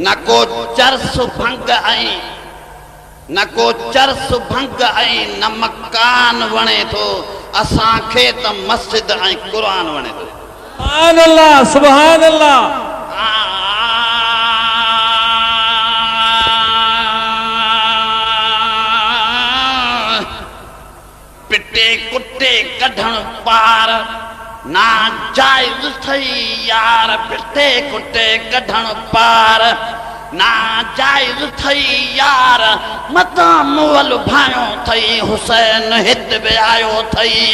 نه ڪو چرس ڀنگ ۽ نه ڪو چرس ڀنگ ۽ نه مڪان وڻي ٿو، اسان کي ته مسجد ۽ قرآن وڻي ٿو. سبحان الله سبحان الله. پٽي ڪٽي ڪڍڻ پار نا جائز ٿئي يار پٽي ڪٽي ڪڍڻ پار نا جائز ٿئي يار متان مئل ڀانيو ٿئي حسين هت به آيو ٿئي.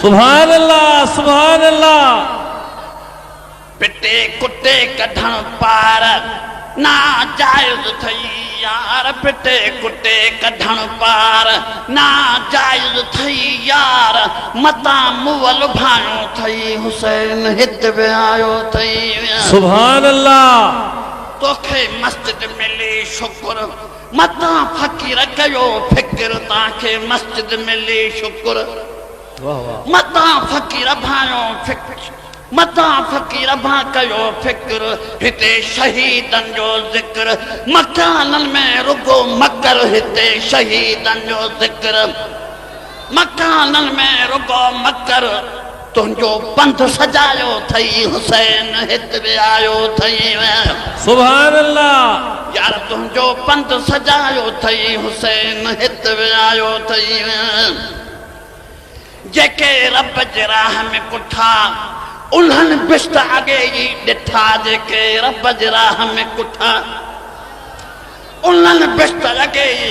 سبحان الله سبحان الله. پٽي ڪٽي ڪڍڻ پار نا جائز ٿئي يار پٽي ڪٽي ڪڍڻ پار نا جائز ٿئي يار متان مئل ڀانيو ٿئي حسين هت به آيو ٿئي. سبحان الله. توکي مسجد ملي شڪر متان فقير ڪيو فڪر تانکي مسجد ملي شڪر متان فقير ڀانيو فڪر. متان فقير ڀان ڪيو فڪر، هتي شهيدن جو ذڪر، مڪانن ۾ رڳو مڪر، هتي شهيدن جو ذڪر، مڪانن ۾ رڳو مڪر، تنهنجو پنڌ سجايو ٿئي حسين هت به آيو ٿئي. سبحان الله. يار تنهنجو پنڌ سجايو ٿئي حسين هت به آيو ٿئي. جيڪي رب جي راهه ۾ ڪٺا، انهن بهشت اڳي ئي ڏٺا، جيڪي رب جي راهه ۾ ڪٺا، انهن بهشت اڳي ئي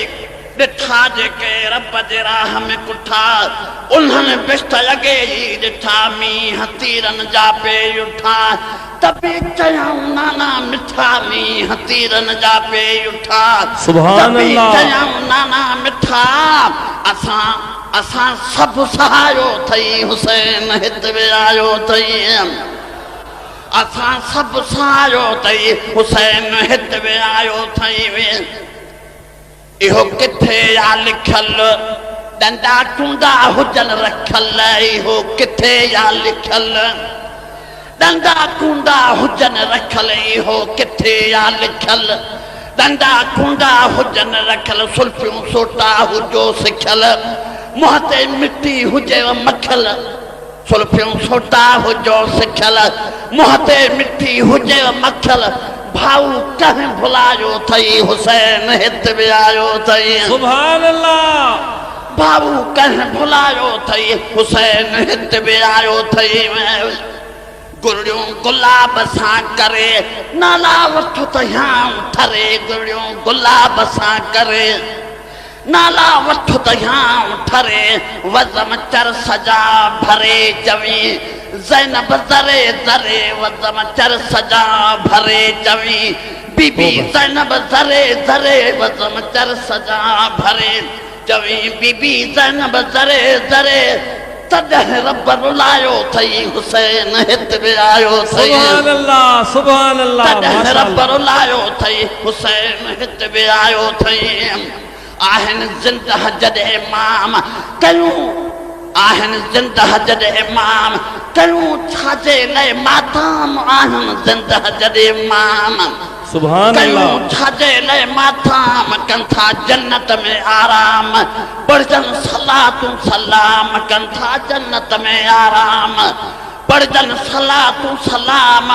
ڏٺا، جيڪي رب جي راهه ۾ ڪٺا، انهن بهشت اڳي ئي ڏٺا، مينهن تيرن جا پئي اٺا، ته به چيائون نانا مٺا، مينهن تيرن جا پئي اٺا، ته سبحان به الله. چيائون نانا مٺا، اسان. اسان سڀ سهايو ٿئي حسين هت به آيو ٿئي اسان سڀ سهايو ٿئي حسين هت به آيو ٿئي اهو ڪٿي آ لکيل ڏنڊا چونڊا هجن رکيل اهو ڪٿي آ لکيل ڏنڊا ڪونڊا هجن رکيل اهو ڪٿي آ لکيل ڏنڊا ڪونڊا هجن رکيل سلفيون سوٽا هجو سکيل منهن تي مٽي هجيو مکيل سلفيون سوٽا هجو سکيل منهن تي مٽي هجيو مکيل ڀائو ڪنهن ڀلايو ٿئي حسين هت به آيو ٿئي. سبحان الله. ڀائو ڪنهن ڀلايو ٿئي حسين هت به آيو ٿئي گرڙيون گلاب سان ڪري نالا وٺ ته هيانء ٺري گرڙيون گلاب سان ڪري نالا وٺ ته هيانء ٺري وزم چرس جا ڀري چوين زينب ذري ذري وزم چرس جا ڀري چوين بي بي زينب ذري ذري وزم چرس جا ڀري چوين بي بي زينب ذري ذري تڏهن رب رلايو ٿئي حسين هت به آيو ٿئي. سبحان الله سبحان الله تڏهن ماشاء رب الله. رلايو ٿئي حسين هت به آيو ٿئي. آهن زنده جڏهن امام ڪيون آهن زنده جڏهن امام ڪيون ڇاجي لئه ماتام آهن زنده جڏهن امام. سبحان الله. ڪيون ڇاجي لئه ماتام ڪن ٿا جنت ۾ آرام پڙهجن صلاتون سلام ڪن ٿا جنت ۾ آرام پڙهجن صلاتون سلام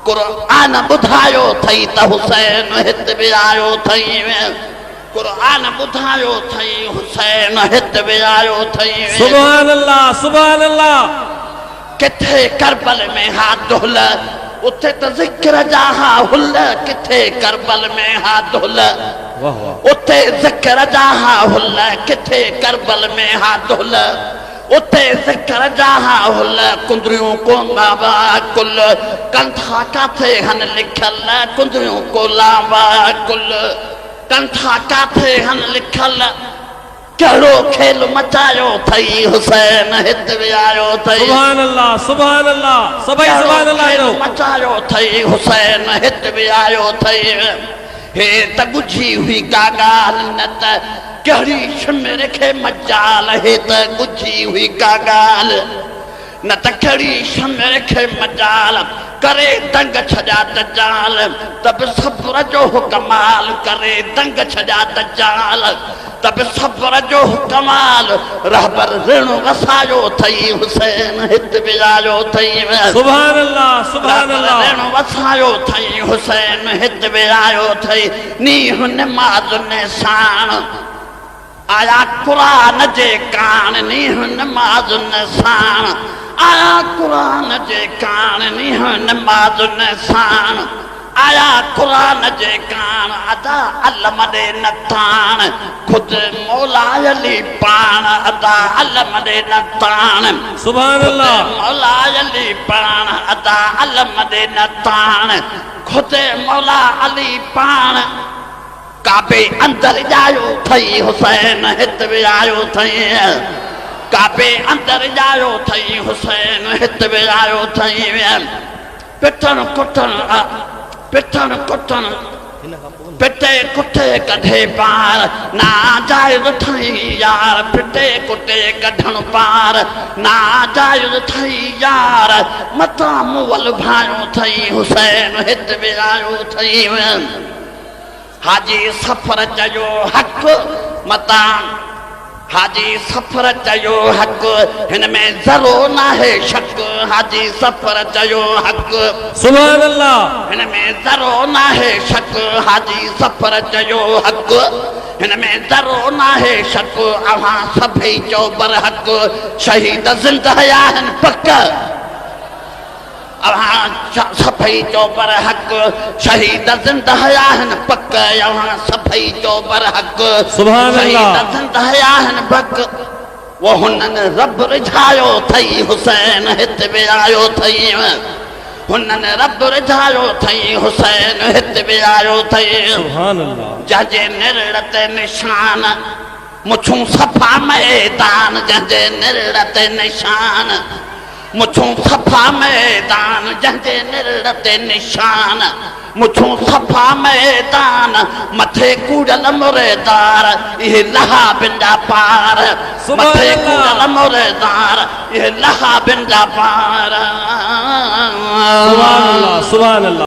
قرآن ٻڌايو ٿئي ته حسين هت به آيو ٿئي قرآن ٻڌايو ٿئي حسين هت به آيو ٿئي. سبحان الله سبحان الله. ڪٿي ڪربل ۾ ها دهل، اتي ته ذڪر جا ها هل، ڪٿي ڪربل ۾ ها دهل، اتي ذڪر جا ها هل، ڪٿي ڪربل ۾ ها دهل، اتي ذڪر جا ها هل، ڪندريون ڪولا ڪل، ڪنٿا ڪاٿي هن لکيل، ڪندريون ڪولا ڪل، ڪنٿا ڪاٿي هن لکيل. ڪهڙو کيل مچايو ٿئي حسين هت به آيو ٿئي. سبحان الله سبحان الله سڀئي ڪهڙو سبحان الله کيل چئو. مچايو ٿئي حسين هت به آيو ٿئي. هي ته ڳجهي هئي ڪا ڳالهه نه ته ڪهڙي شمر کي مجال هي ته ڳجهي هئي ڪا ڳالهه نه ته ڪهڙي شمر کي مجال. ڪري دنگ ڇڏيا دجال، ته به صبر جو هو ڪمال، ڪري دنگ ڇڏيا دجال، ته به صبر جو هو ڪمال، رهبر رڻ وسايو اٿئي، حسين هت به آيو اٿئي. سبحان الله سبحان رهبر الله. رڻ وسايو اٿئي، حسين هت به آيو اٿئي. نينهن نمازن ساڻ آيا قرآن جي ڪاڻ، نينهن نمازن ساڻ آيا قرآن جي ڪاڻ، نينهن نمازن ساڻ آيا قرآن جي ڪاڻ، ادا علم ڏي نه تاڻ، خود مولا علي پاڻ، ادا علم ڏي نه تاڻ، سبحان خود الله. مولا علي پاڻ، ادا علم ڏي نه تاڻ، خود مولا علي پاڻ. ڪعبي اندر ڄايو ٿئي حسين هت به آيو ٿئي ڪعبي اندر ڄايو ٿئي حسين هت به آيو ٿئي پٽڻ ڪٽڻ پٽڻ ڪٽڻ پٽي ڪٽي ڪڍي پار ناجائز ٿئي يار پٽي ڪٽي ڪڍڻ پار ناجائز ٿئي يار متان مون ڀانيو ٿئي حسين هت به آيو ٿئي. حاجي سفر چيو حق متان حاجي سفر چيو حق هن ۾ ذرو ناهي شڪ حاجي سفر چيو حق سبحان الله. هن ۾ ذرو ناهي شڪ حاجي سفر چيو حق هن ۾ ذرو ناهي شڪ اوهان سڀئي چئو برحق شهيد زنده آهن پڪ. اوهان سڀئي چئو برحق شهيد زنده آهن پڪ اوهان سڀئي چئو برحق سبحان شهيد الله. زنده آهن پڪ و هنن رب رجهايو ٿئي حسين هت به آيو ٿئي هنن رب رجهايو ٿئي حسين هت به آيو ٿئي سبحان الله. جنهن جي نرڙ تي نشان مڇون صفا ميدان جنهن جي نرڙ تي نشان مڇون صفا ميدان جنهن جي نرڙ تي نشان مڇون صفا ميدان مٿي ڪوڙيل مردار اهي لهابن جا پار سبحان مٿي الله. ڪوڙيل مردار اهي لهابن جا پار. سبحان الله سبحان الله.